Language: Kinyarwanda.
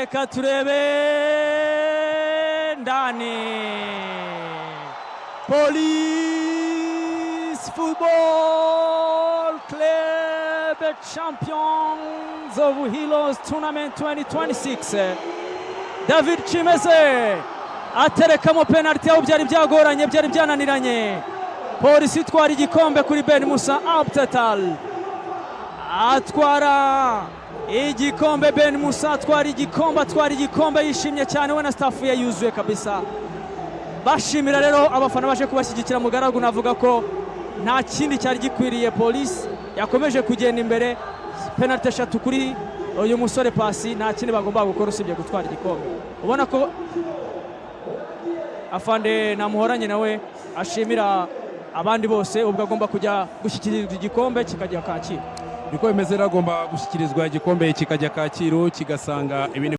Reka turebe ndani. Police Football Club, champions of Heroes Tournament 2026. David Chimeze aterekamo penalty aho byari byagoranye, byari byananiranye. Polisi itwara igikombe kuri Ben Musa Abtetal. Atwara igikombe Ben Musa, atwara igikombe, atwara igikombe yishimye cyane, we na staff ye yuzuye kabisa. Bashimira rero abafana baje kubashyigikira. Mugaragu, navuga ko nta kindi cyari gikwiriye. Polisi yakomeje kugenda imbere, penalty eshatu kuri uyu musore Pasi, nta kindi bagomba gukora usibye gutwara igikombe. Ubona ko afande Namuhoranye nawe ashimira abandi bose, ubwo agomba kujya gushyikirizwa igikombe kikajya Kacyiru. Niko bimeze rero, agomba gushyikirizwa igikombe kikajya Kacyiru, kigasanga ibindi.